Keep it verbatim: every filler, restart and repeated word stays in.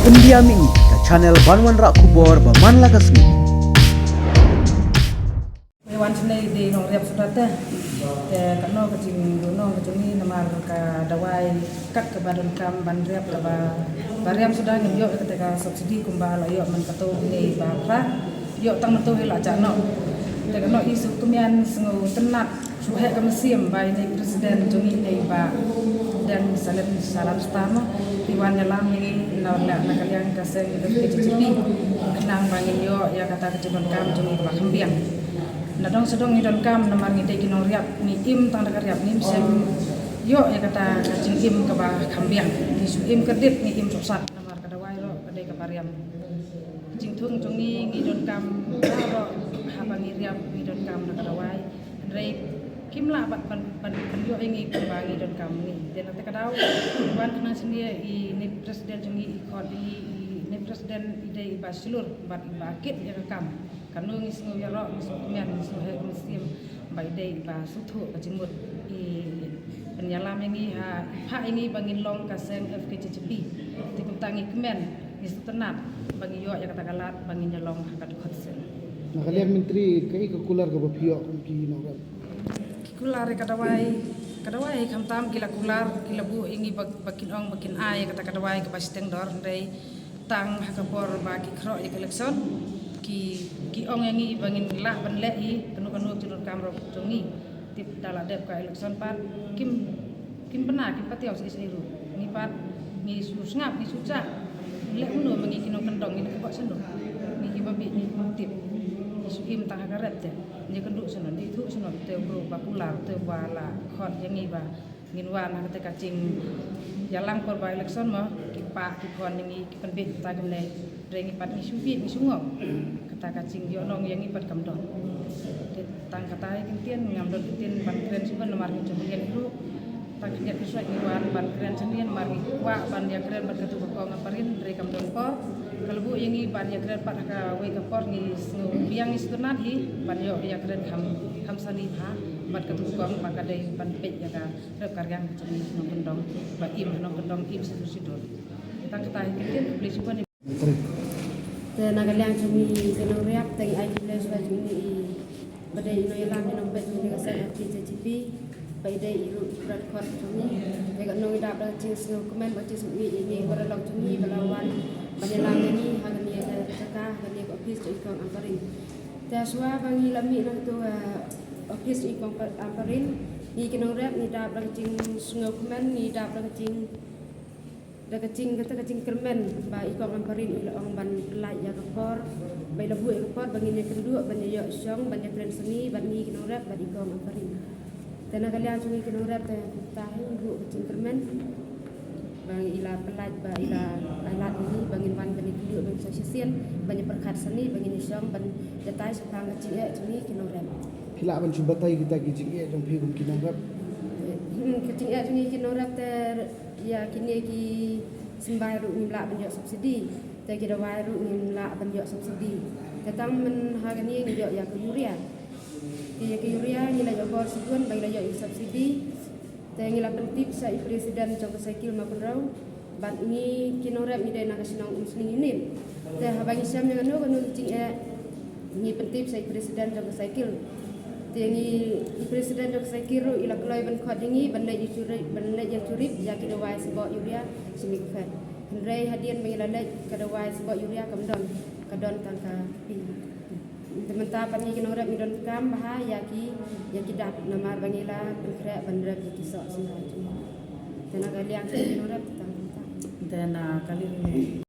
India Mini, ka channel ban wanrah khubor ba man la ka sngi. Wan sini di nong riap sudah teh. Te kano ka jingdonong ka jong ngi namar ka dawai kat kaba donkam ban riap kaba ba riam sudah ngin ïoh kata ka subsidi kumba la ïoh man kato ngi ba pra. Ïoh tang mato hi la chak noh. Te kano i suk kemian sngew tynat shu heh ka mynsiem ba ine president jong ngi ine ba dan salen salam star noh. Ti wan ïalam ïa ngi na na na ka liang ka seng F K J G P. Khnang ba ngin ïoh ïa kata ka jingdonkam jong ngi kaba kham biang. Na dong sha dong ngi donkam namar ngi dei ki nong riap, ngi im tang da ka riap, ngim shym ïoh ïa kata ka jingim kaba kham biang. Ngi shu im kyrdiat, ngi im suk sat namar ka dawai ruh ka dei kaba riam. Jingthung jong ngi ngi donkam ruh haba ngi riap ngi donkam da ka dawai. Hynrei kim lah ban ban ban ban ïoh ïa ngi kumba ngi donkam ngi. Te na te ka daw wan khnang sini ine president jong ngi i khot ïa ngi, ine president i dei i ba shlur bad i ba kit ïa ka kam. Kano ngi sngew ïaroh, ngi sngew kmen, ngi sngew heh ka mynsiem ba i dei i ba sngewthuh ka jingmut i pynïalam ïa ngi ha, i phah ïa ngi ba ngin long ka seng F K J G P. Te kumta ngi kmen, ngi sngewtynnat ba ngi ïoh ïa kata ka lad ba ngin ïalong ha ka dkhot seng. Na ka liang Myntri, kaei ka kular kaba phi ïoh kum ki nongrep? Ki kular ïa ka dawai, ka dawai khamtam ki la kular, ki la buh ïa ngi ba, ba kin ong ba kin ai ïa kata ka dawai kaba shiteng dor, hynrei tang ha ka por ba ki khroh ïa ka election ki, ki ong ïa ngi ba ngin lah ban leh ïa kano kano ka jingdonkam ruh jong ngi. Tip da la dep ka election pat kim, kim bna kim patiaw shisha ruh. Ngi pat ngi shu sngap ngi shu jah. Leh kumno ma ngi ki nongkyndong ngi dei ka bok sano. Ngi ki babi ngi kim tip. Ngi shu im tang ha ka rep te. Ngi kynduh sano, ngi thuh sano te bro ba kular te ba la khot ïa ngi ba ngin wan ha kata ka jingïalang por ba election mo, ki pah ki khon ïa ngi, ki pynbeit kata kane, hynrei ngi pat ngi shu beit ngi shu ngop. Kata ka jingïohnong ïa ngi pat kam don. Te tang kata ïa ki ktien ngam don ktien ban kren shuh ban namar ngi jong ngi ruh. Tang khyndiat khynsoit ngi wan ban kren sha ngi namar ngi kwah ban ïakren bad katu ka kong Ampareen, hynrei kam don por. Ka la buh ïa ngi ban ïakren pat ha kawei ka por, ngi sngew biang ngi sngewtynnat hi ban ïoh ïakren kham, kham sani bha bad katu ka kong ba ka dei ban peit ïa ka rep ka riang ka jong ngi nongkyndong ba im nongkyndong im shisha shisha. Tang kata hi ka ktien, khublei shibun. Te na ka liang jong ngi ki nongriap te ngi ai khublei shibun jong ngi i ba dei i nongïalam i nongpeit jong ngi ka seng F K J G P ba i dei i ruh i pran khot jong ngi. Te ka nong i dap da ka jingsngewkmen bad jingsngewbha ïa ngi ba la long jong ngi ba la wan ban ïalam ïa ngi ha kane ka jaka ha kane ka office jong i kong Ampareen. Te shuwa ba ngi la mih na katu ka office jong i kong Ampareen, ngi ki nongriap ngi dap da ka jingsngewkmen, ngi dap da ka jing da ka jing kata ka jingkyrmen ba i kong Ampareen i la ong ban pyllait ïa ka por ba i la buh ïa ka por ba ngin ïakynduh ban ïa ïoh shong ban ïakren sani bad ngi ki nongriap bad i kong Ampareen. Te na ka liang jong ngi ki nongriap te kumta hi ngi buh ka jingkyrmen ba i la pyllait ba i la ai lad ïa ngi ba ngin wan ban ïakynduh ban ïa shong shisien ban ïa pyrkhat sani ba ngin ïa shong ban ïatai shaphang ka jingeh jong ngi ki nongriap. Phi lah ban shu batai kita ki jingeh jong phi kum ki nongriap? Hmm, ka jingeh jong ngi ki nongriap te ïa kine ki symbai ruh ngim lah ban ïoh subsidi, te ki dawai ruh ngim lah ban ïoh subsidi. Te tang myn ha kane ngi ïoh ïa ka urea. Te ïa ka urea ngi la ïoh bor shibun ba ngi la ïoh ïa ka subsidi. Te ngi la pyntip sha i president jong ka cycle Mawkynrew bad ngi ki nongrep ngi dei na ka shnong Umsning Unit. Te haba ngi shem ïa kano kano ka jingeh ngi pyntip sha i president jong ka cycle. Te ngi, i president jong ka cycle ruh i la kloi ban khot ïa ngi ban leit ïa jurip, ban leit ïa jurip ïa ki dawai sboh urea sha Mikphet. Hynrei hadien ba ngi la leit ka dawai sboh urea kam don, ka don tang ka pink. Te mynta pat ngi ki nongrep ngi donkam bha ïa ki, ïa ki dak namar ba ngi la pynkhreh ban rep ïa ki soh sngewbha. Te na ka liang ki nongrep tang mynta. Te na ka liang